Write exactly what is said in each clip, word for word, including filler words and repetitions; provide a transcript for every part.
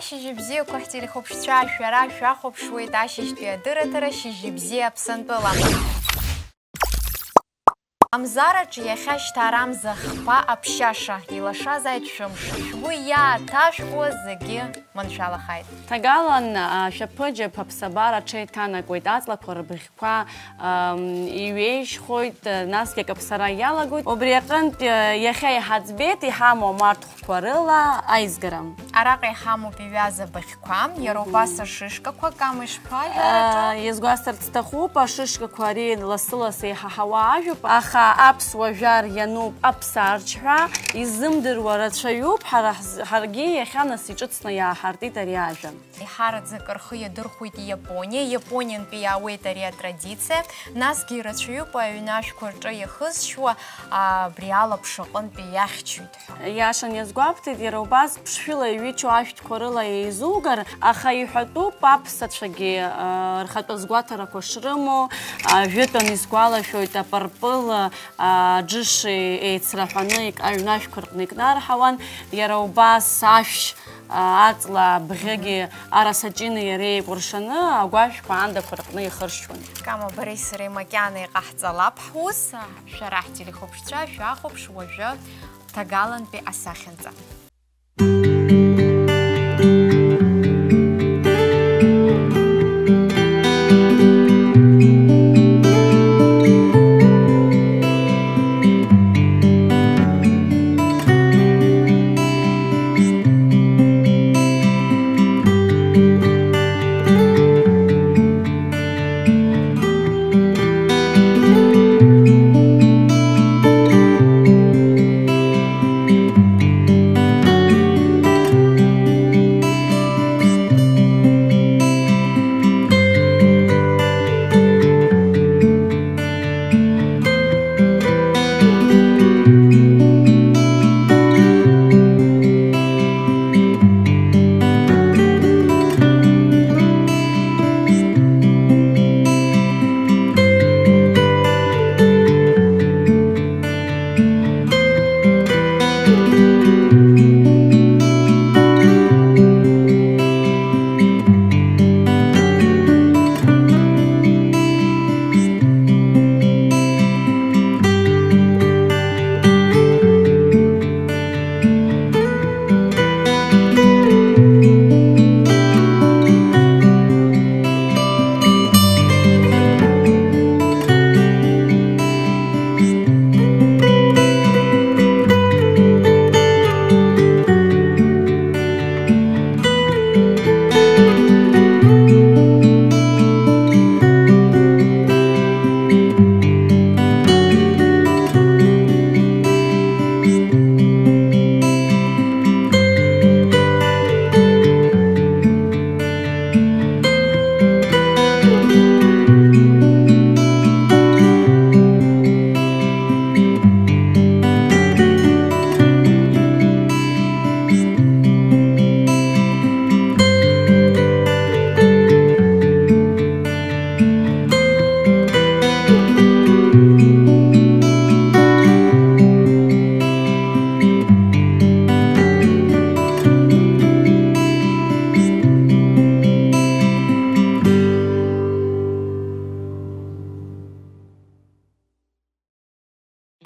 Шьыжьбзиақәа ҳтелехәаԥшцәа, шәара шәахәаԥшуеит ашьыжьтәи адырраҭара Шьыжьбзиа Аԥсынтәыла. Амзараҿы иахьа шьҭарамза хԥа аԥшьаша, илашазааит шәымш, шәгәы иааҭашәкуа зегьы маншәалахааит. Ҭагалан ашәаԥыџьаԥ аԥсабара аҽеиҭанакуеит, аҵлақәа рыбӷьқәа, ам, иҩеижьхоит, насгьы акаԥсара иалагоит. Убри аҟынтә, а, иахьа иҳаӡбеит иҳамоу амарҭ хәқәа рыла аизгара. Араҟа иҳамоуп иҩаз абыӷьқәа, иара убас ашышкақәа, Кама, ишԥажәараҿы? А, иазгәасҭарц сҭахуп, ашышкақәа ари лассы-лассы иҳаҳауа ажәоуп, аха аԥсуа жәар иануп аԥсарч ҳәа, изымдыруа рацәаҩуп, ҳара ҳз-, ҳаргьы иахьа нас иҿыцны иааҳартит ари ажәа. Еиҳараӡак рхы иадырхәеит Иапониа. Иапониантәи иаауеит ари атрадициа. Насгьы ирацәаҩуп аҩны ашәқәа рҿы иахызшьуа, а, абри алаԥш аҟынтәи иахьчоит ҳәа. Иашан иазгәабҭеит, иара убас ԥшшәыла иҩычоу ашәҭқәа рыла еизугар, аха иҳәатәуп аԥсацәагьы, а, рхатәы азгәаҭарақәа шрымоу, а, жәытәан исгәалашәоит апырпыл, а, аџыш еицраҳәаны ик-, аҩны ашәқәа рҟны икнарҳауан, иара убас ашә Аҵла абӷьыги арасаҷыни иареи еикәыршаны агәашәқәа аандақәа рҟны ихыршьуан. Кама, бареи сареи макьана иҟаҳҵалап ҳус, шәара ҳтелехәаԥшцәа шәахәаԥш уажәы ҭагалантәи асахьанӡа.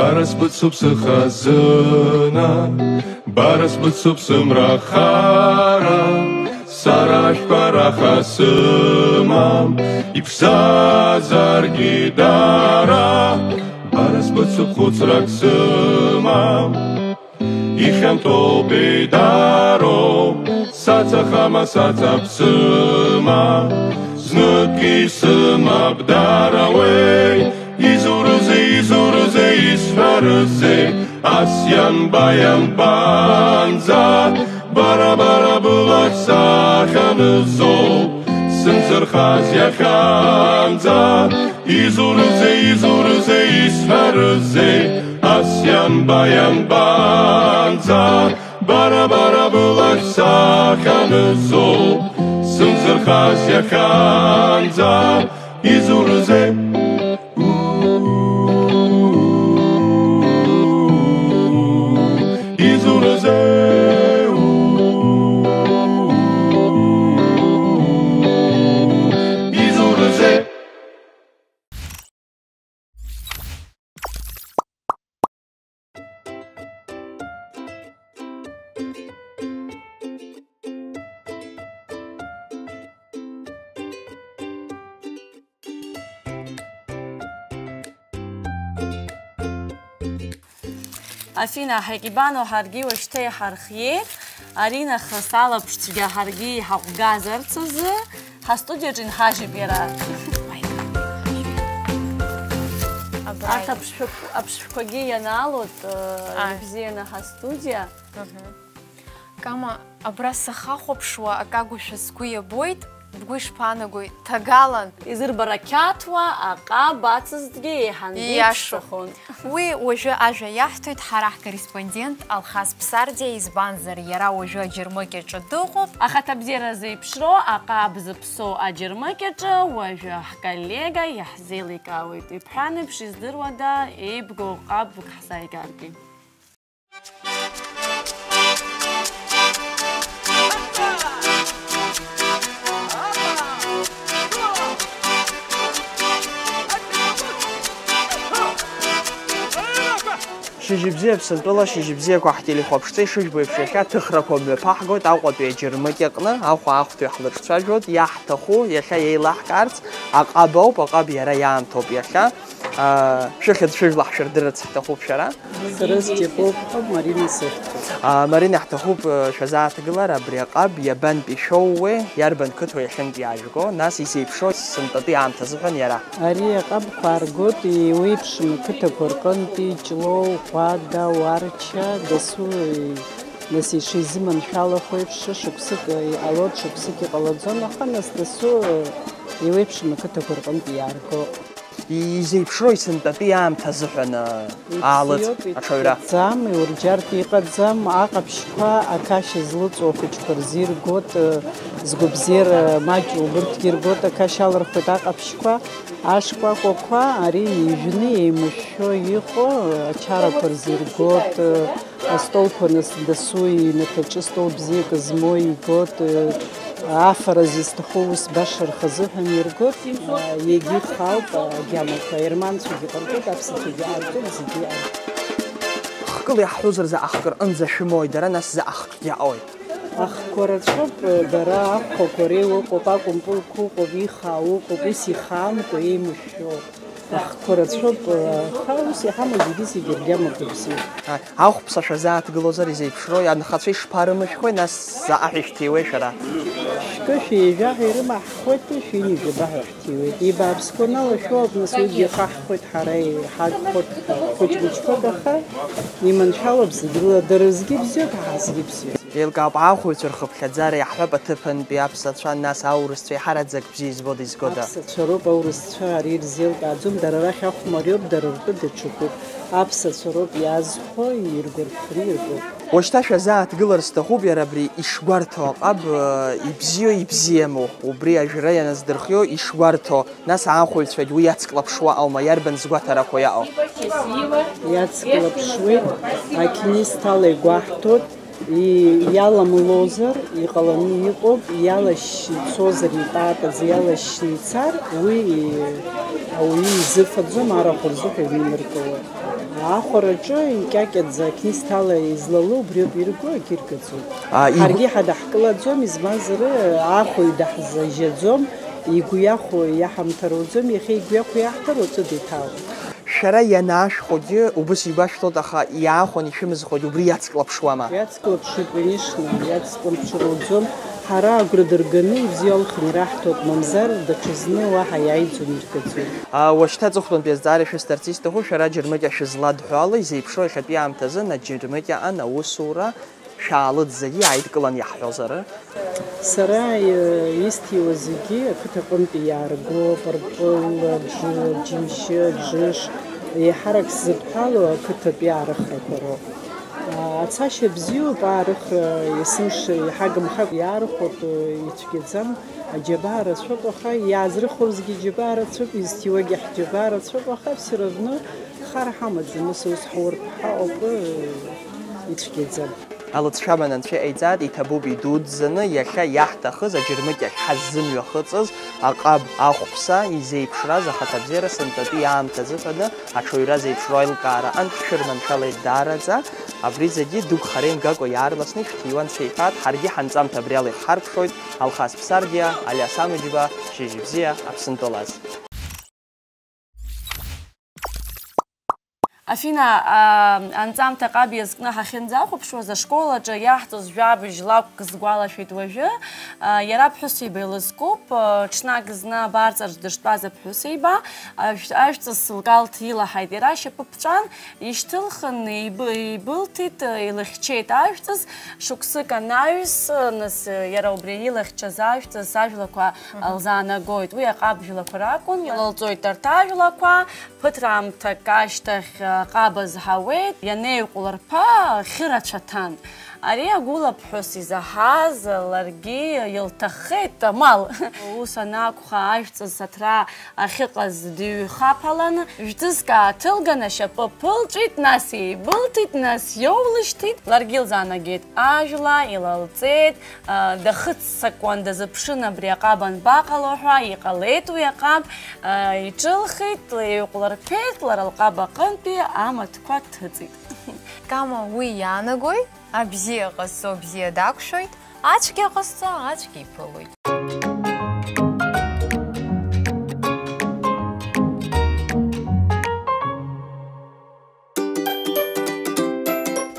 Бара сбыцуп сыхазына, бара сбыцуп сымра хара, сара ашәқәа раха сымам, иԥшӡазаргьы дара, бара сбыцуп хәыцрак сымам. Ихьанҭоуп, еидароуп, сацахама, сацаԥсыма, знык исымап дара уеи, изурызеи, изурызеи, исҳәарызеи, ас ианба, ианбанӡа, бара, бара былахь сахьанызоуп, сынзырхаз иахьанӡа, изурызеи, изурызеи, исҳәарызеи, ас ианба, ианбанӡа, бара, бара былахь сахьанызоуп, сынзырхаз иахьанӡа, изурызеи? Изурызеи? Афина, ҳаикибану ҳаргьы уажәшьҭа иҳархиеит. Аринахыс алаԥш цәгьа ҳаргьы иҳаҟәгазарц азы ҳастудиаҿы инҳажьып иара. Арҭ аԥшшәы-, аԥшшәқәагьы ианаалоит, э, Ааи. Ибзианы ҳастудиа. Мгм. Кама, абра сахахәаԥшуа акагәышәа сгәы иабоит, бгәы ишԥаанагои, ҭагалан? Изырбара қьаҭуа аҟаб ацызҭгьы еиҳангьы Ииашоуп. Иԥшахон. Уи уажәы ажәа иаҳҭоит ҳара ҳкорреспондент Алхас Ԥсардиа, избанзар, иара уажәы аџьармыкьаҿы дыҟоуп. Ахаҭабзиара зеиԥшроу аҟаб зыԥсоу аџьармыкьаҿы уажәы ҳколлега иаҳзеиликаауеит. Ибҳәан еиԥш, издыруада, еибгоу ҟабк ҳзааигаргьы? Шьыжьбзиа Аԥсынтәыла, шьыжьбзиақәа ҳтелехәаԥшцәа, ишыжәбо еиԥш, иахьа ҭыхрақәа мҩаԥаҳгоит Аҟәатәи аџьармыкьа аҟны, ахәа ахәҭои ҳлырҿцәажәоит, иаҳҭаху иахьа еилаҳкаарц аҟаб ауп, аҟаб иара иаамҭоуп иахьа. Аа, шәыхьӡ шәыжәла ҳшәырдырырц ҳҭахуп шәара. Сара Степов, Марина сыхьӡуп. Аа, Марина, ҳҭахуп, э, шәазааҭгылар абри аҟаб, иабантәи шәоуеи, иарбан қыҭоу иахьынтә иаажәго, нас изеиԥшроу сынтәатәи аамҭа азыҳәан иара. Ари аҟабқәа ааргоит еиуеиԥшым ақыҭақәа рҟынтәи, Ҷлоу, Ӷәада, Уарча, дасу, нас ишизыманшәалахо еиԥш, шықәсык иҟалоит, шықәсык иҟалаӡом, аха нас дасу, э, еиуеиԥшым ақыҭақәа рҟынтә иаарго. Изеиԥшрои сынтәатәи аамҭа азыҳәан, э, аалыҵ, Ибзиоуп, аҽаҩра? Иҭабӡам, иурџьартә иҟаӡам, аҟаԥшьқәа, ақашь злыҵоу ахәыҷқәа рзы иргоит, э, згәабзиара маҷу убырҭгьы иргоит, ақашь алырхуеит аҟаԥшьқәа, ашкәакәақәа, ари ижәны еимышәшәо иҟоу, э, ачарақәа рзы иргоит, э, Астолқәа нас дасу иҩнаҭаҿы стол бзиак змоу игот, афара зызҭаху ус баша рхазыҳәан иргот, егьи хаауп агьамақәа, ерманцәагьы ҟарҵоит, аԥсацәагьы ҟарҵоит, зегьы ар- Хкыла иаҳҳәозар, заҟа хкы рҟынӡа шәымои дара, нас заҟа хкгьы аҟои? Ахқәа рацәоуп, дара ахәхәақәа реиуоуп, акәымпылқәа ыҟоуп, ихаау ыҟоуп, ус ихаамтәуа еимышәшәо. Ахқәа рацәоуп, аха ус иҳамоу зегьы-зегьы ргьама гәыбзиоуп. Ааи, ахәԥса шәазааҭгылозар изеиԥшрои, анхацәа ишԥарымышәхуеи, нас заҟа ҳәа ишәҭиуеи шәара? Шәкы шәи жәаҳәа ирымаҳхуеит, шәи ҩажәи жәаба ҳәа шәҭиуеит. Ибааԥсқәа налашәоуп, нас уигьы ихаҳхуеит, ҳара иҳагхоит хәыҷ-мыҷқәак, аха иманшәалоуп зегьы, ла дара зегьы бзиоуп, ҳара зегьы бзиоуп. Еилкаауп, аахәаҩцәа рхыԥхьаӡара иаҳҳәап аҭыԥантәи аԥсацәа, нас аурысцәа иҳараӡак бзиа избода, изгода? Аԥсацәа роуп аурысцәа, ари ирзеилкааӡом, дара рахь ахә мариоуп, дара ртәы даҽакуп. Аԥсацәа роуп иаазхәо, иргәарԥхо, иргәарԥхо. Уажәшьҭа шәазааҭгылар сҭахуп иара абри ишгәарҭо аҟаб, ибзиоу ибзиаму, убри ажәра ианаздырхиоу ишгәарҭо, нас аахәаҩцәагь уи иацклаԥшуа аума, иарбан згәаҭарақәа иаҟоу? Иацклаԥшуеит, ақьнисҭала игәаҳҭоит. И-, иаламлозар, иҟаланы иҟоуп, иалашьшьы ицозар, итатаӡа иалашьшьы ицар, уи, и-, ауаҩы изыфаӡом, арахә рзыҳәа иҩнынаркыло. Ахәараҿы икьакьаӡа ақьнисҭала излало убриоуп ирго, акгьы иргаӡом. А, игәы- Ҳаргьы ҳадаҳкылаӡом, избанзар, ахәаҩ даҳзажьаӡом, игәы иахәо иаҳамҭаруаӡом, иахьа игәы иахәо иаҳҭар, уаҵәы деиҭаауеит. Шәара ианаашәхогьы убыс игәашәҭоит, аха иаахәаны ишәымызхуагь убри иацклаԥшуама? Иацклаԥшуеит, конечно, иацклаԥшыр уӡом. Ҳара агәра дырганы ибзиалхны ираҳҭоит, мамзар даҽазны уаҳа иааиӡом, иргаӡом. А, уашьҭа аҵыхәтәантәи азҵаара шәысҭарц исҭаху, шәара аџьармыкьа шәызладҳәо ала, изеиԥшроу иахьатәи аамҭазы аџьармыкьаҟан аусура шәаалыҵ зегьы иааидкылан иаҳҳәозар? Сара, э, исҭиуа зегьы ақыҭа аҟынтәи иаарго, Пырпыл, Џы-, Џьымшьы, Џыш, еиҳарак сзыдҳәало ақыҭатәи аарыхрақәа роуп. А, ацашьа бзиоуп, аарыхра есымша иҳагымхакәа иаарыхәоит, э, ицәгьаӡам, аџьабаа рацәоуп, аха иаазрыхәо зегьы џьабаа рацәоуп, изҭиуагьы ҳџьабаа рацәоуп, аха все равно хар ҳамаӡам, ус, ус ҳурҭ ҳаҟоуп, э, ицәгьаӡам. Алыҵшәа аман Анцәа иҟаиҵааит, иҭабуп идуӡӡаны, иахьа иаҳҭахыз аџьармыкьахь ҳаззымҩахыҵыз аҟаб ахәԥса изеиԥшраз ахаҭабзиара сынтәатәи аамҭазы ҳәаны аҽаҩра зеиԥшроу аилкаара аҟынтә ҳшәырманшәалеит даараӡа. Абри зегьы дук хара имгакәа иаарласны ишәҭиуа Анцәа иҳәаат, ҳаргьы ҳанҵамҭа абри ала ихҳаркәшоит. Алхас Ԥсардиа, Алиас Амыџьба, шьыжьбзиа, Аԥсынтәылаз. Афина, аа, анҵамҭа ҟаб иазкны ҳахьынӡахәаԥшуаз, ашкол аҿы иаҳҵоз жәабжь лакәк сгәалашәеит уажәы. Аа, иара ԥҳәысеиба илызкуп, аа, ҽнак зны абарҵаҿ дыштәаз аԥҳәысеиба, ажә-, ажәҵыс лкалҭ илаҳаит. Иара ашьапы ԥҵәан, ишьҭылхын, еибы-, еибылҭеит, илыхьчеит ажәҵыс. Шықәсык анаҩс, нас, иара убри илыхьчаз ажәҵыс ажәлақәа Мгм. лзаанагоит. Уи аҟаб жәлақәа ракәын. Илалҵоит арҭ ажәлақәа, ԥыҭраамҭак ашьҭахь, аҟаба зҳауеит, ианеиҟәлырԥа, ахьы рацәа ҭан. Ари агәылаԥҳәыс изаҳаз ларгьы илҭаххеит амал. Ус анакәха, ажәҵыс аҭра ахьыҟаз дыҩхаԥалан, жәҵыск ааҭылган, ашьапы ԥылҵәеит, нас еибылҭеит, нас иоулышьҭит. Ларгьы илзаанагеит ажәла, илалҵеит, а, дахыццакуан, дазыԥшын абри аҟаб анбаҟало ҳәа, иҟалеит уи аҟаб, а, иҿылхит, еиҟәлырԥеит, лара лҟаб аҟынтәи амаҭқәа ҭыҵит. Кама уи иаанагои? Абзиа ҟазҵо бзиа дақәшәоит, ацәгьа ҟазҵо ацәгьа иԥылоит.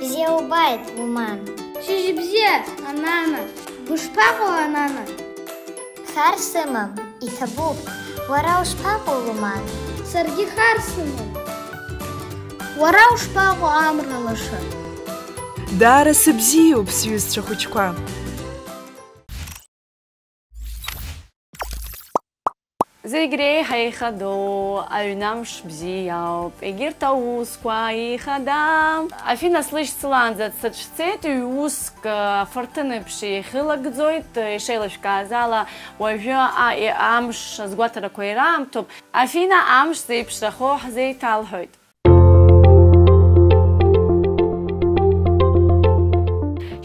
Бзиа убааит, Луман. Шьыжьбзиа, Анана. Бышԥаҟоу, Анана? Хар сымам, иҭабуп. Уара ушԥаҟоу, Луман? Саргьы хар сымам. Уара ушԥаҟоу, амра лаша? Даара сыбзиоуп, сҩызцәа хәыҷқәа. Зегь реиҳа ихадоу аҩнамш бзиа ауп, егьырҭ аусқәа ихада. Афина слышьцылаанӡа дсыцәцеит, ҩ-уск афырҭын еиԥш ихьылагӡоит, ишеилышәкааз ала, уажәы а-, е-, амш азгәаҭарақәа ираамҭоуп. Афина амш зеиԥшрахо ҳзеиҭалҳәоит.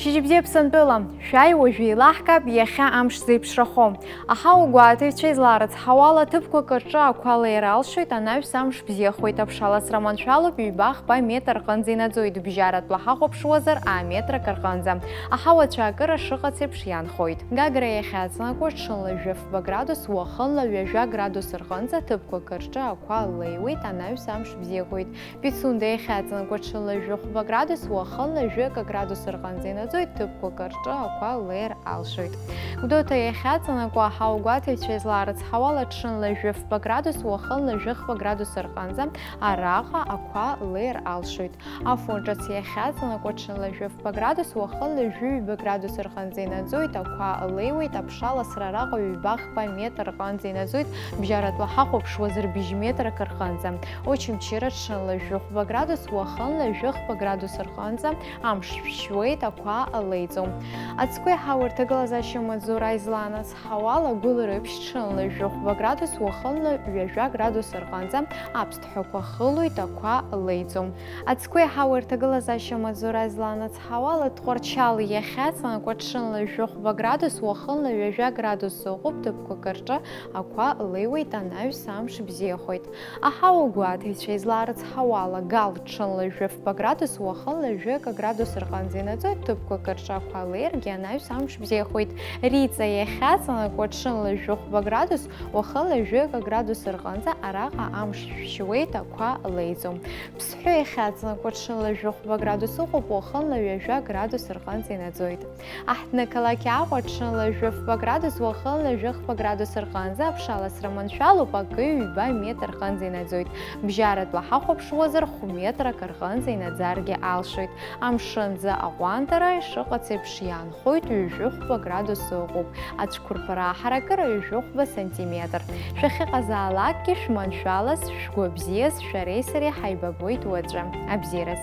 Шьыжьбзиа Аԥсынтәыла, шәааи уажәы еилаҳкаап иахьа амш зеиԥшрахо. Аҳауагәаҭаҩцәа излаарыцҳауала, ҭыԥқәак рҿы ақәа леира алшоит, анаҩс амш бзиахоит, аԥшаласра маншәалоуп, ҩба-хԥа метр рҟынӡа инаӡоит, бжьаратәла ҳахәаԥшуазар, а-метрак рҟынӡа. Аҳауа ацәаакыра шыҟац еиԥш иаанхоит. Гагра иахьаҵанакуа ҽынла жәафба градус, уахынла ҩажәа градус рҟынӡа, ҭыԥқәак рҿы ақәа леиуеит, анаҩс амш бзиахоит. Пицунда иахьаҵанакуа ҽынла жәохәба градус, уахынла жәаҩа градус рҟынӡа инаӡоит, ҭыԥқәак рҿы ақәа леир алшоит. Гәдоуҭа иахьаҵанакуа аҳауагәаҭаҩцәа излаарыцҳауала, ҽынла жәафба градус, уахынла жәохәба градус рҟынӡа араҟа ақәа леир алшоит. Афон ҿыц иахьаҵанакуа, ҽынла жәафба градус, уахынла жәаҩба градус рҟынӡа инаӡоит, ақәа леиуеит, аԥшаласра араҟа ҩба-хԥа метр рҟынӡа инаӡоит, бжьаратәла ҳахәаԥшуазар быжь метрак рҟынӡа. Очамчыра ҽынла жәохәба градус, уахынла жәохәба градус рҟынӡа амш шәшәуеит, ақәа леиӡом. Ацгәы иаҳау рҭагылазаашьа маҵзура излаанацҳауала, Гәылрыԥшь ҽынла жәохәба градус, уахынла ҩажәа градус рҟынӡа аԥсҭҳәақәа хылоит, ақәа леиӡом. Ацгәы иаҳау рҭагылазаашьа маҵзура излаанацҳауала, Тҟәарчал иахьаҵанакуа ҽынла жәохәба градус, уахынла ҩажәа градус ыҟоуп, ҭыԥқәак рҿы ақәа леиуеит, анаҩс амш бзиахоит. Аҳауагәаҭаҩцәа излаарыцҳауала, Гал ҽынла жәафба градус, уахынла жәаҩа градус рҟынӡа инаӡоит, ҭыԥқәак рҿы ақәа леиргьы, анаҩс амш бзиахоит. Риҵа иахьаҵанакуа ҽынла жәохәба градус, уахынла жәаҩа градус рҟынӡа араҟа амш шәшьуеит, ақәа леиӡом. Ԥсҳәы иахьаҵанакуа ҽынла жәохәба градус ыҟоуп, уахынла ҩажәа градус рҟынӡа инаӡоит. Аҳҭнықалақь Аҟәа ҽынла жәафба градус, уахынла жәохәба градус рҟынӡа аԥшаласра маншәалоуп, акы ҩба метр рҟынӡа инаӡоит. Бжьаратәла ҳахәаԥшуазар, хә-метрак рҟынӡа инаӡаргьы алшоит. Амшынӡы аҟәандара ишыҟац еиԥш иаанхоит, ҩажәихәба градус ыҟоуп. Ацәқәырԥара аҳаракыра ҩажәихәба сантиметр. Шәахьыҟазаалакгьы шәманшәалаз, шәгәабзиаз шәареи сареи ҳаибабоит уаҵәы. Абзиараз.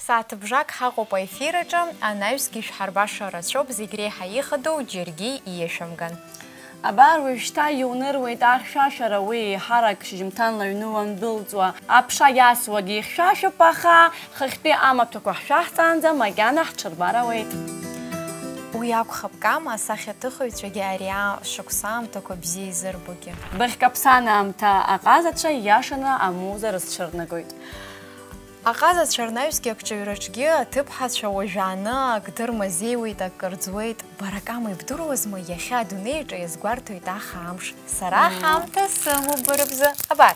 Сааҭыбжак ҳаҟоуп аефир аҿы, анаҩсгьы шәҳарбаша рацәоуп, зегь реиҳа ихадоу џьаргьы ииашәымган. Абар уажәшьҭа иуныруеит ахьшәашәара, уи еиҳарак шьыжьымҭанла аҩны уандәылҵуа. Аԥша иасуагьы ихьшәашәоуп, аха хыхьтәи амаҭәақәа ҳшәаҳҵаанӡа макьана ҳҽырбар ауеит. Уи акәхап, Кама, асахьаҭыхыҩцәагьы ари ашықәс аамҭақәа бзиа изырбогьы. Быхькаԥсан аамҭа аҟазацәа ииашаны амуза рызцәырнагоит. Аҟазацәа рнаҩсгьы акҿаҩраҿгьы аҭыԥҳацәа уажәааны ак дырмазеиуеит, ак рӡуеит. Бара, Кама, ибдыруазма, иахьа адунеи аҿы иазгәарҭоит аха амш. Сара Мм. ҳамҭа сымоуп бара бзы. Абар.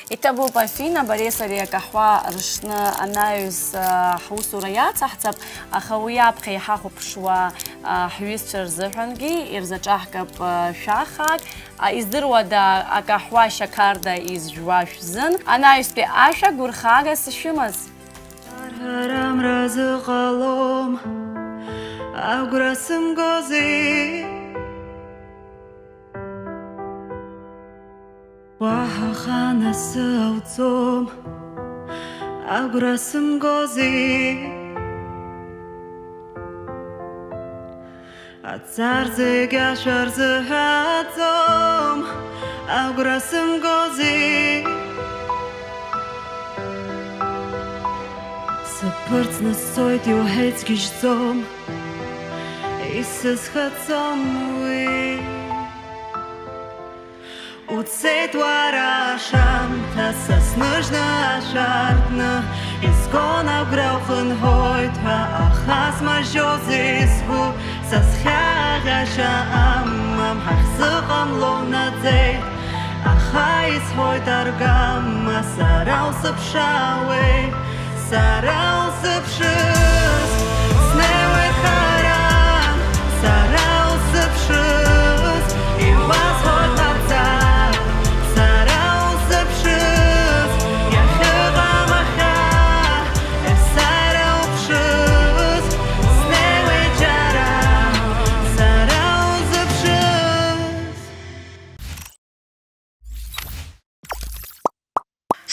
Иҭабуп, Афина, бареи сареи акаҳуа ршны анаҩс, а, ҳусура иацаҳҵап, аха уи аԥхьа иҳахәаԥшуа, а, ҳҩызцәа рзыҳәангьы ирзаҿаҳкып, а, шәахак. А, издыруада, акаҳуа шьақарда изжәуа шәзын, анаҩстәи ашәа гәырхага сышәымаз? Арҳәара амра зыҟалом, агәра сымгози? Уаҳа хана сауӡом, агәра сымгози? Аҵар зегь ашәа рзыҳәаӡом, агәра сымгози? Сыԥырҵны сцоит, иуҳәеит, сгьежьӡом, исызхаҵом уи. Уцеит уара ашамҭа, са сныжьны ашә артны, изгон агәра ухынҳәуеит ҳәа, аха смажьозеи сгәы, са схьаагашьа амам, ҳахьзыҟамло унаӡеит, аха исҳәоит аргама, сара усыԥшаауеит. Сара усыԥшыз, снеиуеит хара, сара усыԥшыз, иуасҳәоит маӡа, сара усыԥшыз, иахьыҟам ахьа, сара уԥшыз, снеиуеит џьара, сара усыԥшыз.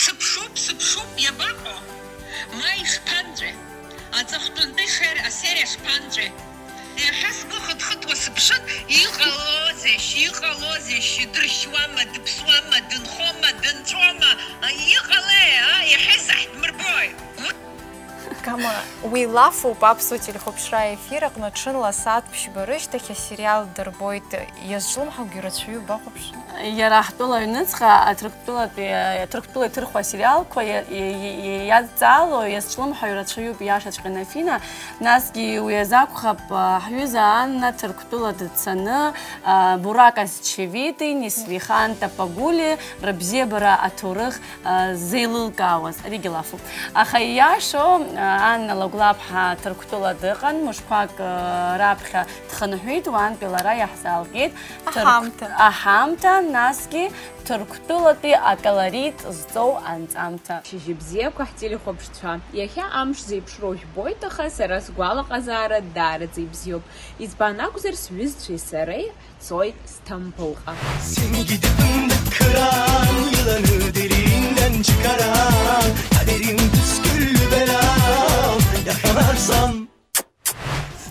Сыԥшуп, сыԥшуп, иабаҟоу? Ма ишԥанҵәеи? Аҵыхәтәантәи шер-, асериа шԥанҵәеи? Иахьа сгәы хыҭ-хыҭуа сыԥшын, иҟалозеишь, иҟалозеишь, дыршьуама, дыԥсуама, дынхома, дынҵәома? Иҟалеи, а? Иахьа изаҳдмырбои? Кама, уи лафуп, аԥсуа телехәаԥшра аефир аҟны ҽынла асааҭ ԥшьба рышьҭахь асериал дырбоит, иазҿлымҳаугьы рацәаҩуп, бахәаԥш. Иара ҳтәыла аҩныҵҟа аҭырқәтәылатәи, аҭырқәтәыла иҭырхуа асериалқәа иа-, иа-, иа-, иадҵаало иазҿлымҳаҩ рацәаҩуп, иашаҵәҟьаны, Афина. Насгьы уи азакәхап, ҳҩыза Анна Ҭырқәтәыла дцаны, Бурак Асчевити, Несвихан Тапагули рыбзиабара аҭоурых зеилылкаауаз, аригьы лафуп. Аха ииашоу, Анна Лагәлаԥҳа Ҭырқәтәыла дыҟан, мышқәак раԥхьа дхынҳәит, уантәи лара иаҳзаалгеит Ҭырқә-, Аҳамҭа. Аҳамҭа, насгьы Ҭырқәтәылатәи аколорит зҵоу анҵамҭа. Шьыжьбзиақәа ҳтелехәаԥшцәа, иахьа амш зеиԥшроу жәбоит, аха сара сгәалаҟазаара даараӡа ибзиоуп. Избан акәзар, сҩызцәеи сареи ҳцоит Сҭампылҟа.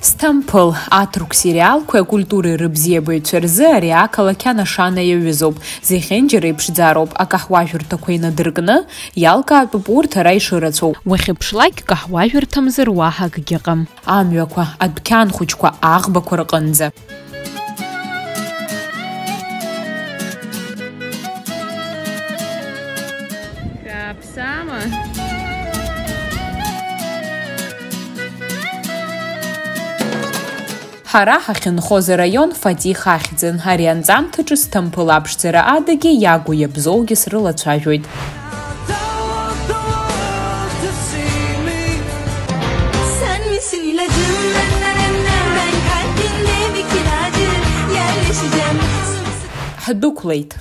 Сҭампыл, аҭырқә сериалқәеи акультуреи рыбзиабаҩцәа рзы ари ақалақь анашана иаҩызоуп. Зехьынџьара иԥшӡароуп, акаҳуажәырҭақәа инадыркны, иалкаатәуп урҭ ара ишырацәоу. Уахьыԥшлак каҳуажәырҭамзар уаҳа акгьы ыҟам. Амҩақәа, адәқьан хәыҷқәа, аӷбақәа рҟынӡа. Шәааԥсама? Ҳара ҳахьынхоз араион Фатих ахьӡын. Ари анҵамҭаҿы Сҭампыл аԥшӡара адагьы иагу иабзоугьы срылацәажәоит. Ҳдәықәлеит.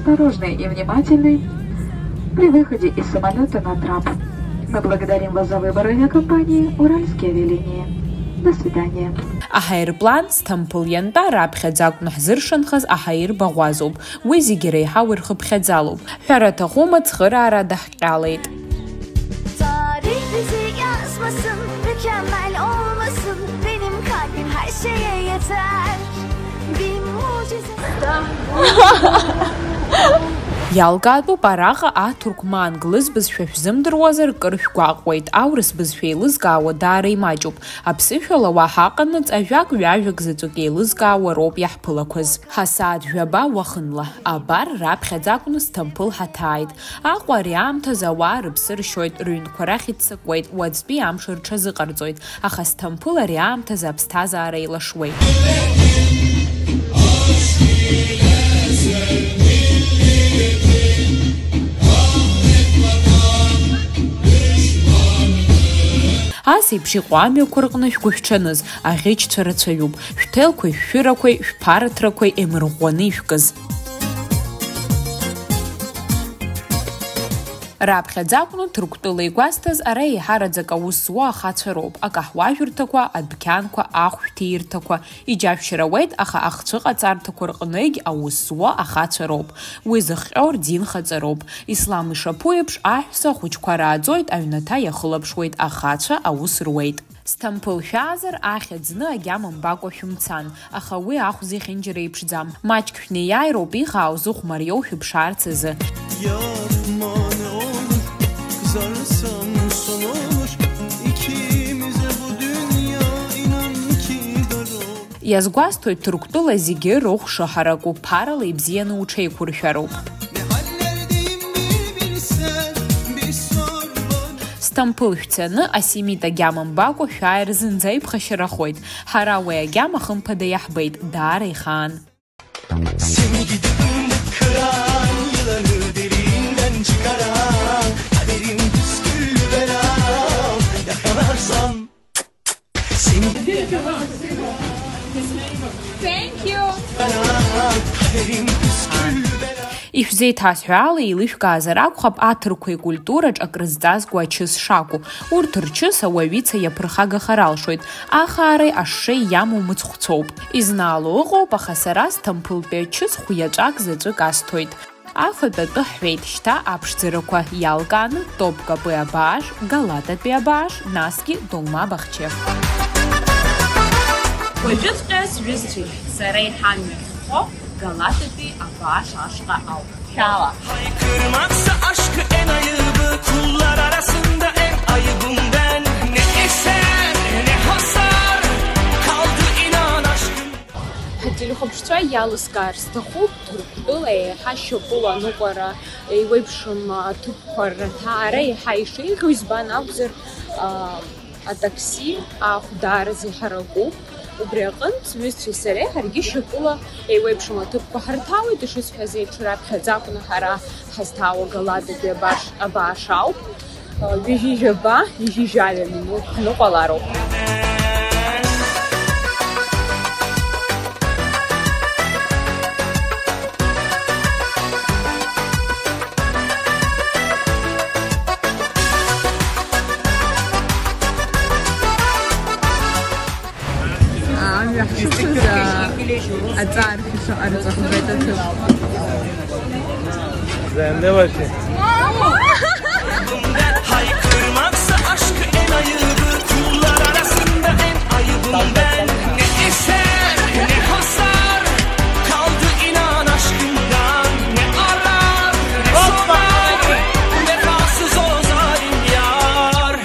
Осторожный и внимательный при выходе из самолёта на трап. Мы благодарим вас за выбор авиакомпании «Уральские авиалинии». До свидания. Аҳаирплан Сҭампыл иантәа раԥхьаӡа акәны ҳзыршанхаз аҳаирбаӷәазоуп. Уи зегьы реиҳау ирхыԥхьаӡалоуп. Ҳәара аҭахума, цхыраара даҳҟьалеит. Tarih bizi yazmasın, mükemmel olmasın. Benim kalbim her şeye yeter. Bir mucize. Иалкаатәуп, араҟа аҭырқәмаанк лызбызшәа шәзымдыруазар, кыр шәгәаҟуеит, аурыс бызшәа еилызкаауа даара имаҷуп. Аԥсышәала уа ҳаҟанаҵ ажәак-ҩажәак заҵәык еилызкаауа роуп иаҳԥылақәаз. Ҳасааҭ жәаба уахынла, абар, раԥхьаӡа акәны Сҭампыл ҳаҭааит. Аҟәа ари аамҭазы ауаа рыԥсы ршьоит, рыҩнқәа рахь иццакуеит, уаҵәтәи амш рҽазыҟарҵоит, аха Сҭампыл ари аамҭазы аԥсҭазаара еилашуеит. Ас еиԥш иҟоу амҩақәа рҟны шәгәышәҽаныз, аӷьычцәа рацәаҩуп, шәҭелқәеи шәшәырақәеи шәԥарҭрақәеи еимырӷәӷәаны ишәкыз. Раԥхьаӡа акәны Ҭырқәтәыла игәасҭаз, ара еиҳараӡак аус зуа ахацәа роуп, акаҳуажәырҭақәа, адәқьанқәа, ахәшәҭиирҭақәа, иџьашәшьар ауеит, аха ахцәыҟаҵарҭақәа рҟныгь аус зуа ахацәа роуп. Уи зыхҟьо рдинхаҵароуп. Ислам ишаԥу еиԥш, аҳәса ахәыҷқәа рааӡоит, аҩнаҭа иахылаԥшуеит, ахацәа аус руеит. Сҭампыл шәаазар, ахьӡ зны агьама мбакәа шәымцан, аха уи ахә зехьынџьара иԥшӡам. Маҷк шәнеиааироуп, ихаау зыхә мариоу шәыԥшаарц азы. Yapma ne olur, kızarsam son olur. İkimize bu dünya inan ki dar olur. Иазгәасҭоит, Ҭырқәтәыла зегьы рыхә шыҳараку, ԥарала ибзианы уҽеиқәыршәароуп. Сҭампыл шәцаны асемит агьама мбакәа шәааир зынӡа иԥхашьарахоит. Ҳара уи агьама хымԥада иаҳбеит, даара ихаан. Seni gidip kıran yılanı derinden çıkaran kaderim püsküllü belam, yakalarsan. Thank you. Ишәзеиҭасҳәо ала, еилышәкаазар акәхап аҭырқәеи культураҿ акрызҵазкуа ачыс шакәу. Урҭ рчыс ауаҩица иаԥырхагахар алшоит, ахаареи ашшеи иамоу мыцхәцәоуп. Изнаало ыҟоуп, аха сара Сҭампылтәи ачыс хәиаҵәак заҵәык асҭоит. Афатә атәы ҳҳәеит, шьҭа аԥшӡарақәа иалкааны, Топкапы абааш, Галататәи абааш, насгьы Долма Бахчев. Уажәыҵәҟьа сҩызцәеи сареи ҳамҩа ахьхо Галататәи абааш ашҟа ауп. Шәаала. Haykırmaksa aşkı en ayıbı, kullar arasında en ayıbım ben. Ne eser, ne hasar kaldı inan aşkım. Ҳателехәаԥшцәа иалыскаар сҭахуп, Ҭырқәтәыла еиҳа шьапыла аныҟәара, еиуеиԥшым аҭыԥқәа рҭаара еиҳа ишеиӷьу избан акәзар, а, атакси ахә даараӡа иҳаракуп. Убри аҟынтә сҩызцәеи сареи ҳаргьы шьапыла еиуеиԥшым аҭыԥқәа ҳарҭалоит, ишысҳәаз еиԥш, раԥхьаӡа акәны ҳара ҳазҭаауа Галататәи абаш-, абааш ауп. Ҩажәи жәаба, ҩажәи жәаҩа минуҭ ҳныҟәалароуп. Амҩа ҳшықәыз, а, аҵааршәа шаҟа рҵәахӡа иҭаҭәыз. Займ, не ваше? Haykırmaksa aşkı en ayıbı, kullar arasında en ayıbım ben. Ne eser, ne hasar kaldı inan aşkımdan. Ne arar, ne sorar, bu vefasız o zalim yar.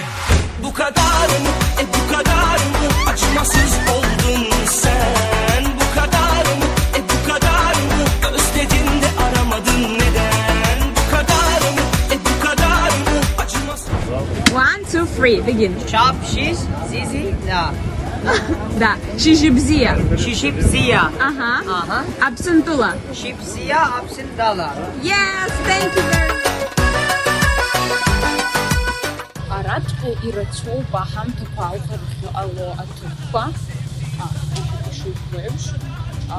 Bu kadar mı, e, bu kadar mı acımasız oldun sen? Bu kadar mı, e, bu kadar mı özledin de aramadın neden? Bu kadar mı, e, bu kadar mı acımasız? One, two, three, begin. Шәаԥшьи, Зизи, да. Да. Шьыжьыбзиа. Шьыжьыбзиа. Аҳа. Аҳа. Аԥсынтәыла. Шьыбзиа, Аԥсынтәыла. Yes, thank you very much. Араҵәҟьа ирацәоуп аҳамҭақәа алхырхьо ало аҭыԥқәа, а, ишыжәбо еиԥш, а,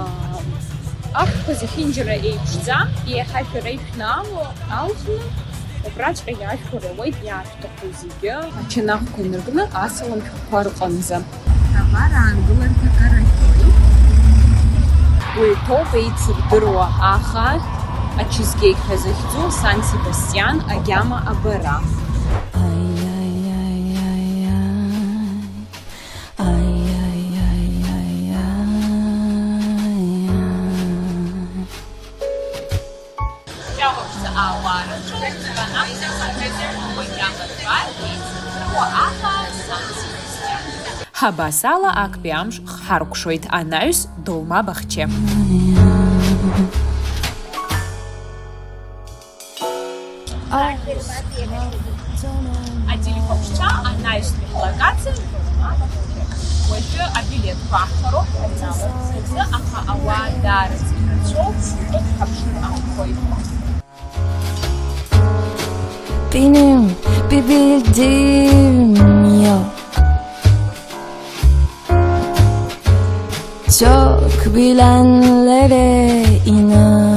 Ахәқәа зехьынџьара еиԥшӡам, еиҳа шәара ишәнаало алхны, убраҵәҟьа иаашәхәар ауеит иаашәҭаху зегьы. Ачанахқәа инаркны асалам шәҟәқәа рҟынӡа. Абар аангыларҭа карахьоит. Уи ҭоуп еицырдыруа аха, ачизкейк ҳәа захьӡу Сан Себастьиан агьама абара. Шәахәаԥшӡа ауаа рыцәгьа, ҳәа акәзар, ҳаҭыр уи иамаҵуа, еицырдыруа аха, Сан Себастьиан. Ҳабасала актәи амш ҳаркәшоит анаҩс Долма бахче. Ателехәаԥшцәа анаҩстәи ҳлокациа Долма бахче. Уажәы абилеҭқәа аҳҭароуп ҳаҩналарц азы, аха ауаа даараӡа ирацәоуп, шәхы ҳаԥшыр акәхоит. Pinim, pibildim, yo. Çok bilenlere inan.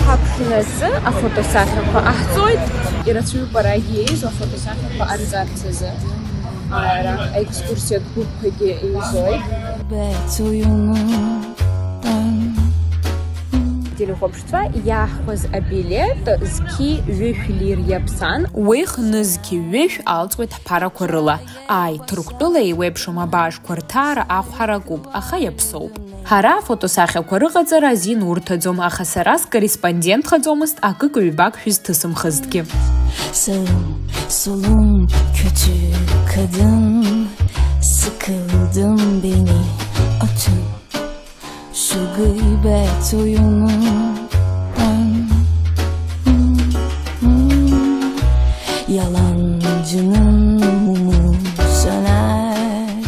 Ҳаԥхьаӡа афотосахьақәа ҟаҳҵоит, ирацәаҩуп арагьы еизо афотосахьақәа ҟарҵарц азы. Ара аекскурсиатә гәыԥқәагьы еизоит. Беҵуҩума? Телехәаԥшцәа иаҳхәаз абилеҭ зқьи ҩышә лир иаԥсан. Уи хнызқьи ҩышә алҵуеит ҳԥарақәа рыла. Ааи, Ҭырқәтәыла еиуеиԥшым абаажәқәа рҭаара ахәҳаракуп, аха иаԥсоуп. Ҳара афотосахьақәа рыҟаҵара азин урҭаӡом, аха сара скорреспондентхаӡомызт акык-ҩбак шәызҭысымхызҭгьы. Sağım, solum, kötü kadın, sıkıldım beni atın. Şu gıybet oyunundan. Yalancının mumu söner.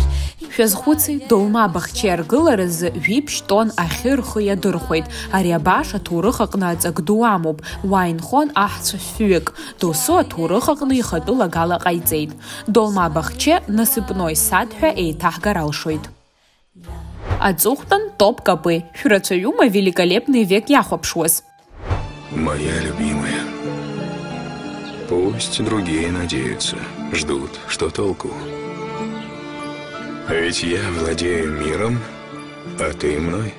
Шәазхәыци, Долма бахчеи аргыларазы жәиԥшь тонн ахьы рхы иадырхәеит. Ари абааш аҭоурых аҟны аҵак ду амоуп. Уа инхон аҳцәа фҩык. Досу аҭоурых аҟны ихатәы лагала ҟаиҵеит. Долма бахче насыпной сад ҳәа еиҭаҳгар алшоит. Аҵыхәтәан Топ Капы, шәрацәаҩума Великолепный век иахәаԥшуаз? Моя любимая. Пусть другие надеются, ждут, что толку? Ведь я владею миром, а ты мной.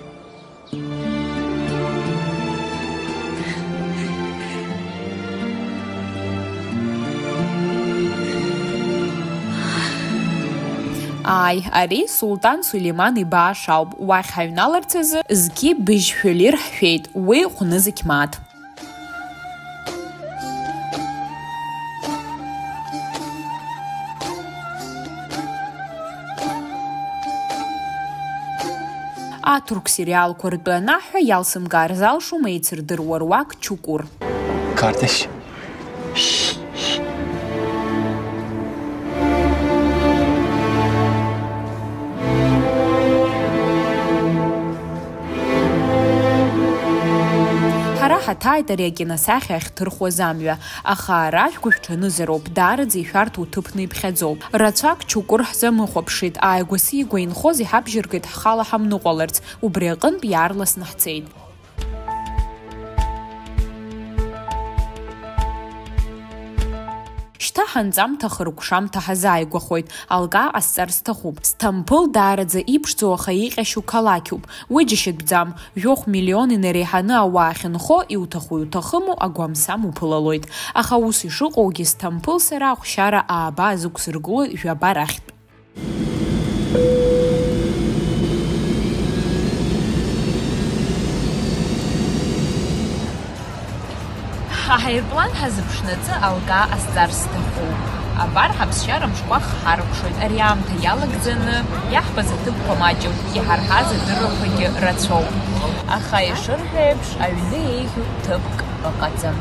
Ааи, ари Сулҭан Сулеиман ибааш ауп, уахь ҳаҩналарц азы зқьи быжьшәа лир ҳшәеит, уи хәнызқь мааҭ. Аҭырқә сериалқәа ртәы анаҳҳәа, иалсымкаар залшом еицырдыруа руак Чукур. Картыш. Ҳара ҳаҭааит ари акиносахьа ахьҭырхуаз амҩа, аха ара шәгәышәҽанызароуп, даараӡа ишәарҭоу ҭыԥны иԥхьаӡоуп. Рацәак Чукур ҳзамыхәаԥшит, ааигәа-сигәа инхоз иҳабжьыргеит ҳхала ҳамныҟәаларц, убри аҟынтә иаарласны ҳцеит. Шьҭа ҳанҵамҭа хыркәшамҭа ҳазааигәахоит, алкаа ҟасҵар сҭахуп. Сҭампыл даараӡа иԥшӡоу, аха иҟьашьу қалақьуп. Уи џьашьатәӡам, жәохә миллион инареиҳаны ауаа ахьынхо, иуҭаху-иуҭахыму агәамсам уԥылалоит. Аха ус ишыҟоугьы, сҭампыл сара ахәшьара ааба азықәсыргылоит жәаба рахьтә. Аҳаирплан ҳазыԥшнаҵы алкаа ҟасҵар сҭахуп. Абар ҳаԥсшьара мшқәа хҳаркәшоит, ари аамҭа иалагӡаны иаҳбаз аҭыԥқәа маҷым, иҳарҳаз адыррақәагьы рацәоуп. Аха ишырҳәо еиԥш, аҩны еиӷьу ҭыԥк ыҟаӡам.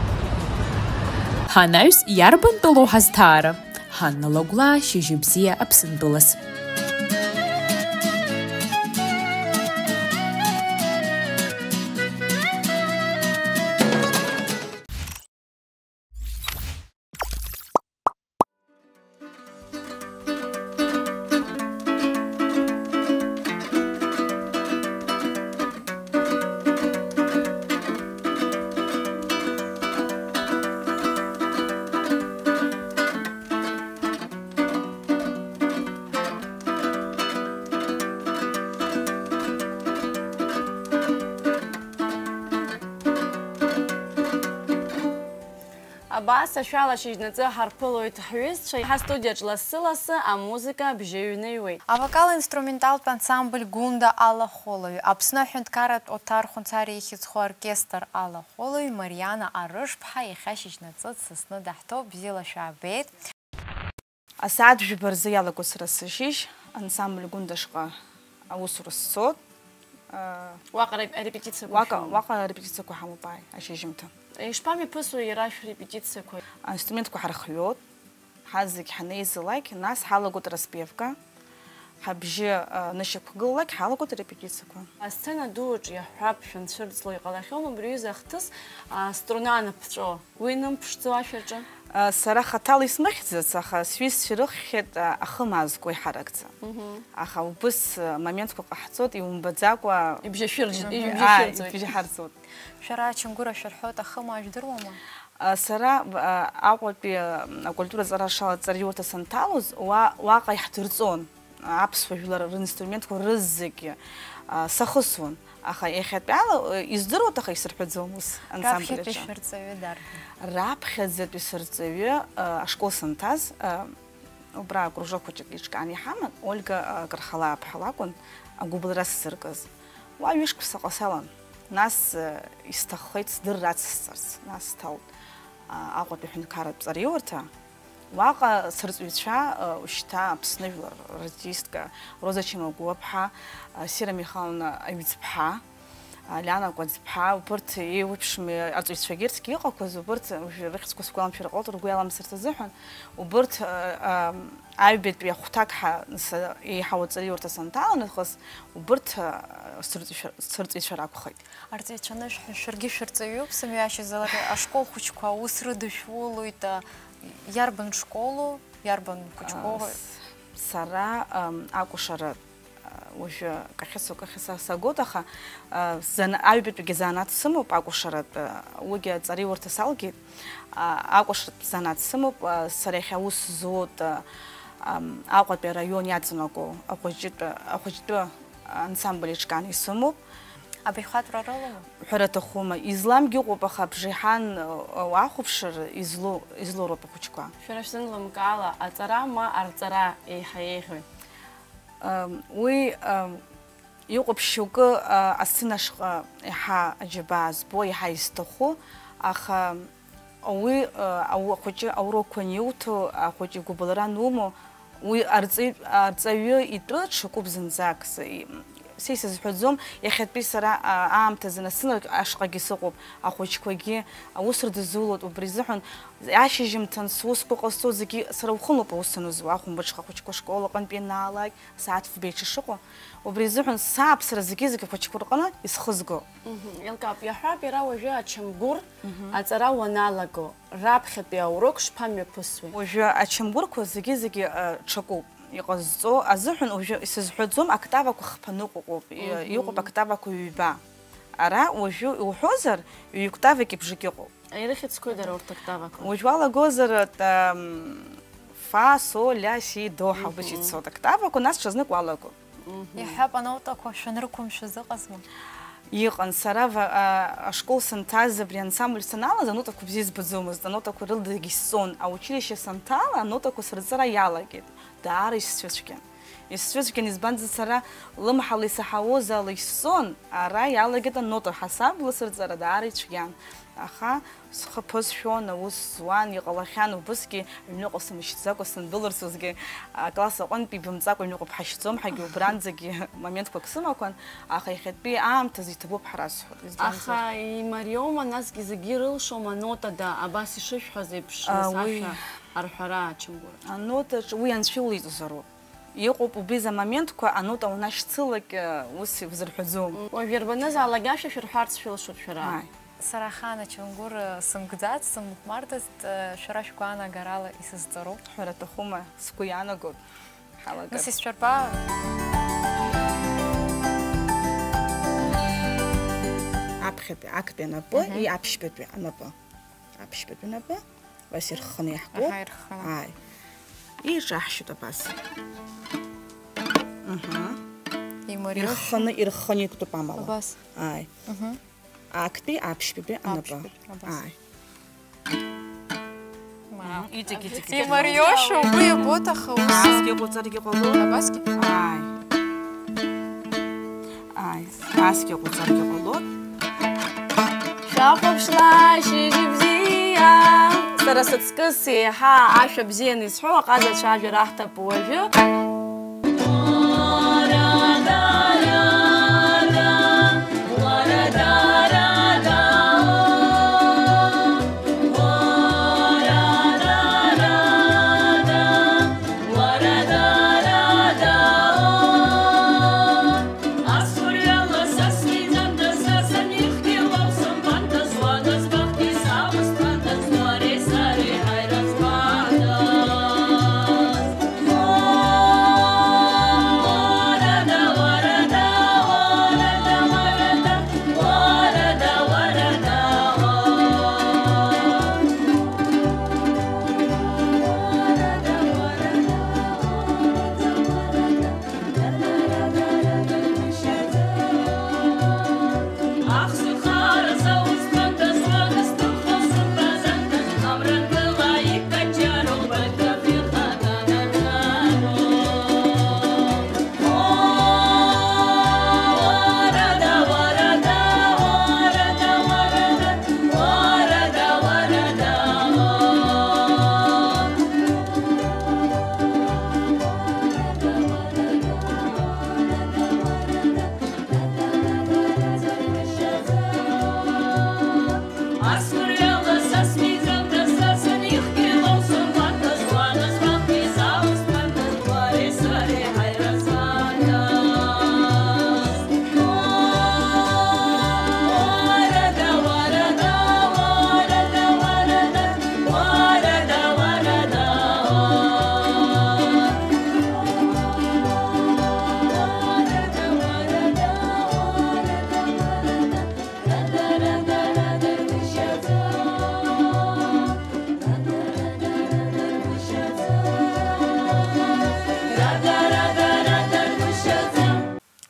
Ҳанаҩс иарбан тәылоу ҳазҭаара? Ҳанна Лагәлаа, шьыжьбзиа Аԥсынтәылас. Абас ашәала шьыжьнаҵы ҳарԥылоит ҳҩызцәа. Ҳастудиаҿ лассы-лассы амузыка абжьы ҩныҩуеит. Авокал-инструменталтә ансамбль Гәында алахәылаҩ, Аԥсны аҳәынҭқарратә Оҭар Хәынҭариа ихьӡ зху оркестр алахәылаҩ Мариана Арышԥҳа иахьа шьыжьнаҵы дсасны даҳҭоуп. Бзиала шәаабеит. Асааҭ жәба рзы иалагоит сара сышьыжь, ансамбль Гәында ашҟа аусура сцоит. Уаҟа реп-, арепетициақәа Уаҟа, шәымоуп? Уаҟа арепетициақәа ҳамоуп, ааи, ашьыжьымҭан. Ишԥамҩаԥысуеи иара шәрепетициақәа? Аинструментқәа ҳархиоит, ҳазегь ҳанеизалак, нас ҳалагоит распевка, ҳабжьы, а, нышьақәгылалак, ҳалагоит арепетициақәа. Асцена ду аҿы иаҳҳәап, шәанцәырҵло иҟалахьоума абри аҩыза ахҭыс, а, струна анаԥҵәо? Уи нымԥшӡо ашәаҿы? А, сара хаҭала исмыхьӡац, аха сҩызцәа ирыхьхьеит, а, ахы маазго иҳаракӡа. Мгм. Аха убыс, а, моментқәа ҟаҳҵоит, иумбаӡакәа. Ибжьашәыржь-, Мгм. ибжьашәырӡоит. А, ибжьаҳарӡуеит. Шәара ачамгәыр ашәырҳәоит, ахы маажә дыруама? А, сара, а, Аҟәатәи, а, акультура ҵара шала ҵараиурҭа санҭалоз, уа-, уаҟа иаҳдырҵон. Аԥсуа жәлар ринструментқәа рызегьы, а, сахысуан, аха иахьатәиала, э, издыруеит, аха исырҳәаӡом ус ансамбль Раԥхьатәи аҿы. Шәырҵаҩы дарбан? Раԥхьаӡатәи сырҵаҩы, а, ашкол санҭаз, а, убра акружок хәыҷык еиҿкааны иҳаман, Ольга, а, Кархалаа-ԥҳа лакәын агәыбылра сзыркыз. Уа ҩышықәса ҟасалан, нас, а, исҭаххеит сдырра ацысҵарц, нас сҭалт, а, Аҟәатәи аҳәынҭқарратә ҵараиурҭа. Уаҟа сырҵаҩцәа, а, шьҭа Аԥсны жәлар рартистка Роза Чимагәлаԥҳа, а, Сира Михайловна Аҩӡԥҳа, а, Лиана Кәаӡԥҳа, убырҭ еиуеиԥшым арҵаҩцәагьы егьырҭгьы иҟақәаз, убырҭ уажәы рыхьӡқәа сгәаламшәар ҟалоит, ргәы иаламсырц азыҳәан, убырҭ, а, а, аҩбатәи ахәҭак ҳа, са, еиҳау аҵараиурҭа санҭала нахыс, убырҭ, а, сырҵаҩцәа, сырҵаҩцәа ракәхеит. Арҵаҩцәа анышә ҳәа шәаргьы шәырҵаҩуп, сымҩашьазалак ашкол хәыҷқәа аус рыдышәулоит, а, иарбан школу, иарбан хәыҷқәоу? А, с-, сара, ам, акәашара, а, уажәы кахьысу кахьыса сагоит, аха, а, зана-, аҩбатәигьы занааҭ сымоуп акәашаратә, а, уигьы аҵараиурҭа салгеит, а, акәашаратә занааҭ сымоуп, а, сара иахьа аус зуоуп, а, ам, Аҟәатәи араион иаҵанакуа ахәыҷтәы, ахәыҷтәы ансамбль еиҿкааны исымоуп. Абаҩхатәра рылоума? Ҳәара аҭахума, изламгьы ыҟоуп, аха абжеиҳан, э, уахәаԥшыр, излоу, излоу роуп ахәыҷқәа. Шәара шәзын лымкаала, аҵара ма арҵара еиҳа еиӷьуи? Ам, уи, ам, иҟоуп шьоукы, а, асцена ашҟа еиҳа аџьабаа збо, еиҳа изҭаху, аха Уи, э, ау-, ахәыҷы аурокқәа аниуҭо, ахәыҷы игәыбылра анумоу, уи арҵаҩ-, арҵаҩы итәы ҽакуп зынӡак. С-, и-, са исызҳәаӡом, иахьатәи сара, а, аамҭазы насынарк ашҟагьы сыҟоуп, ахәыҷқәагьы аус рдызулоит, убри азыҳәан ашьыжьымҭан сусқәа ҟазҵо зегьы сара ухылоуп аус анызуа, ахәымбаҽха ахәыҷқәа ашкол аҟынтә ианаалак, асааҭ фба иҽы шыҟоу, убри азыҳәан сааԥсара зегьы-зегьы ахәыҷқәа рҟны исхызго. Мгм. Еилкаауп, иаҳҳәап, иара уажәы ачамгәыр Мгм. аҵара уаналаго, раԥхьатәи аурок шԥамҩаԥысуеи? Уажәы ачамгәырқәа зегьы-зегьы, а, ҽакуп иҟазҵо азыҳәан, уажәы исызҳәаӡом, октавақәа хԥа ныҟәоуп, и-, Мгм. иҟоуп октавақәа ҩба. Ара уажәы иуҳәозар, ҩ-октаваки бжаки ыҟоуп. Ирыхьӡқәои дара урҭ октавақәа? Уажә уалагозар, ам, фа, со, ля, си, до ҳәа убас Мгм. ицоит октавақәа, нас ҽазнык уалагоит. Мгм. Иаҳҳәап, анотақәа шәанрықәымшәаз ыҟазма? Иҟан, сара ва-, а, ашкол санҭаз, абри ансамбль саналаз, анотақәа бзиа збаӡомызт, анотақәа рыла дагьысҵон. Аучилище санҭала, анотақәа сырҵара иалагеит. Даара исцәыцәгьан. Исцәыцәгьан, избанзар, сара лымҳала исаҳауаз ала исҵон, ара иалагеит анота ҳасабла сырҵара даара ицәгьан. Аха схы ԥысшәон, аус зуан, иҟалахьан убысгьы, аҩныҟа сымшьӡакәа сындәылырцозгьы, акласс аҟынтә ибымҵакәа аҩныҟа бҳашьӡом ҳәагьы убранӡагьы моментқәак сымақәан, аха иахьатәи аамҭазы иҭабуп ҳрасҳәоит. Избанзар? Аха имариоума, насгьы зегьы ирылшома анотада, абас ишышәҳәаз еиԥш, А, нас уи ашәа арҳәара ачамгәыр? Анотаҿ уи анцәа иулеиҵозароуп. Иҟоуп убри за моментқәа, анота унашьцылак, э, ус иузырҳәаӡом. Уажә иарбанызаалак ашәа шәырҳәарц шәылшоит шәара? Ааи. Сара ахаан ачамгәыр, э, сымкӡац, сымхәмарӡацт, э, шәара шәгәаанагарала исызҵароуп. Ҳәара аҭахума, сгәы иаанагоит. Ҳалагап. Нас исшәырба? Аԥхьатәи, актәи анапы, Мгм. и аԥшьбатәи анапы. Аԥшьбатәи анапы. Абас ирхханы иаҳкуп. Аҳа, ирхханы. Ааи. Иҿаҳшьоит абас. Аҳа. Имариоушәа. Ирхханы, ирхханы иктәуп амала. Абас. Ааи. Аҳа. Актәи аԥшьбатәи анапы. Аԥшьбатәи, абас. Ааи. Иҵегь, иҵегь, иҵегь. Имариоша, угәы иабоит, аха ус. Насгьы ҟаҵаргьы ҟалоит. Абасгьы? Ааи. Ааи, насгьы ҟаҵаргьы ҟалоит. Шәахәаԥшлашьыжь бзиа. Сара сыҵкыс еиҳа ашәа бзианы изҳәо аҟазацәа ажәа раҳҭап уажәы.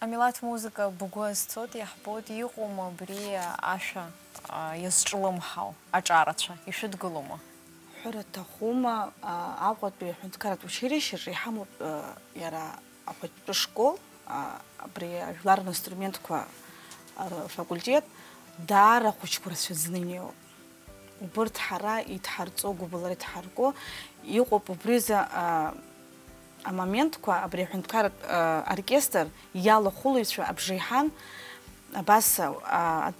Амилаҭ музыка бгәы азцоит, иаҳбоит, иҟоума абри ашәа, а, иазҿлымҳау аҿарацәа, ишәыдгылома? Ҳәара аҭахума, а, Аҟәатәи аҳәынҭқарратә училищеҿы иҳамоуп, а, иара ахәыҷтәы школ, а, абри ажәлар ринструментқәа рфакультет, даара ахәыҷқәа рацәаӡаны инеиуеит. Убырҭ ҳара идҳарҵо, гәыбылра идҳарго иҟоуп. Убри азы, а, амоментқәа абри аҳәынҭқарратә, а, оркестр иалахәылаҩцәа абжеиҳан, абас, а, а,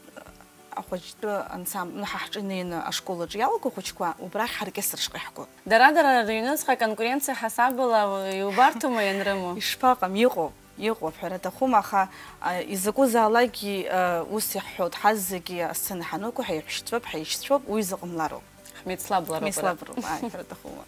ахәыҷтәы ансамбль, ҳа ҳҿы инеины ашкол аҿы иалаго ахәыҷқәа, убрахь ҳоркестр шҟа иаҳгоит. Дара-дара рыҩныҵҟа аконкуренциа ҳасабала иубарҭома ианрымоу? Ишԥаҟам, иҟоуп, иҟоуп, ҳәара аҭахума, аха, а, изакәызаалакгьы, а, ус иаҳҳәоит, ҳазегьы асцена ҳанықәу ҳаиҳәшьцәоуп, ҳаишьцәоуп, уи заҟамлароуп. Ҳмеицлаб лароуп. Ҳмеицлаброуп, ааи, ҳәара аҭахума.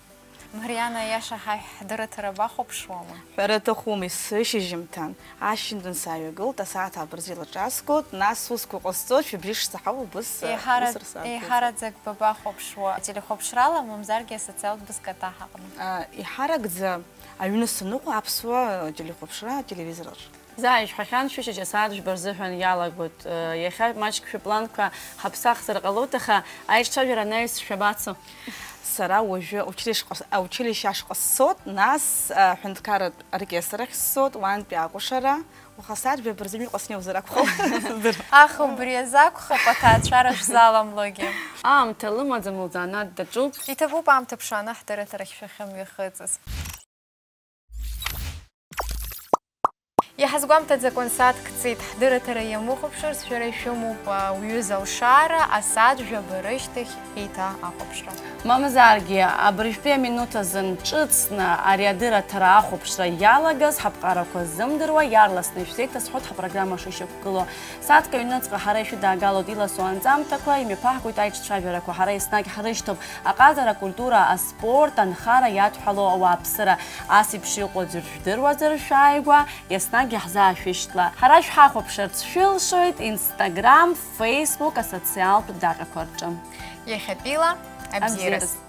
Мариана, аиаша ҳа-, ҳдырраҭара бахәаԥшуама? Ҳәара аҭахума, есышьыжьымҭан ашьыжьымҭан сааҩагылт, асааҭ ааба рзы еилаҿасгоит, нас усқәа ҟасҵоит, шәыбжьы шсаҳауа убыс, э, еиҳара-, ус рсааҭ еиҳараӡак бабахәаԥшуа, телехәаԥшрала, мамзаргьы асоциалтә бызкаҭа ҳаҟны? А, еиҳаракӡа аҩны саныҟоу аԥсуа телехәаԥшра ателевизор аҿы. Заа ишәҳәахьан, шәышьыжь асааҭ жәба рзыҳәан иалагоит. Э, иахьа маҷк шәыпланқәа ҳаԥсахзар ҟалоит, аха аиҿцәажәара анаҩс шәабацо? Сара уажәы аучилишь ҟас-, аучилишье ашҟа сцоит, нас, э, аҳәынҭқарратә оркестр ахь сцоит, уантәи акәашара. Уаха асааҭ жәаба рзы ҩныҟа снеиуазар акәхап. Аха убри азы акәхап аҭаацәара шәзаламлогьы. Аамҭа лымаӡам, лзанааҭ даҿуп. Иҭабуп аамҭа ԥшааны ҳдырраҭарахь шәахьымҩахыҵыз. Иҳазгәамҭаӡакәан сааҭк ҵит, ҳдырраҭара иамыхәаԥшырц шәара ишәымоуп, а, уҩыза алшара, асааҭ жәаба рышьҭахь еиҭа ахәаԥшра. Мамзаргьы, абыржәтәи аминуҭ азын ҿыцны ари адырраҭара ахәаԥшра иалагаз ҳаԥҟарақәа ззымдыруа, иаарласны ишәзеиҭасҳәоит ҳапрограмма шышьақәгылоу. Сааҭк аҩныҵҟа ҳара ишәыдаагалоит иласу анҵамҭақәа, имҩаԥаҳгоит аиҿцәажәарақәа, ҳара еснагь ҳрышьҭоуп аҟазара, акультура, аспорт, анхара иадҳәалоу ауааԥсыра. Ас еиԥш иҟоу аӡәыр жәдыруазар, шәааигәа, еснагь иаҳзаашәышьҭла. Ҳара шәҳахәаԥшырц шәылшоит Instagram, Facebook асоциалтә даҟьақәа рҿы. Иахьатәила абзиараз. Абзиараз.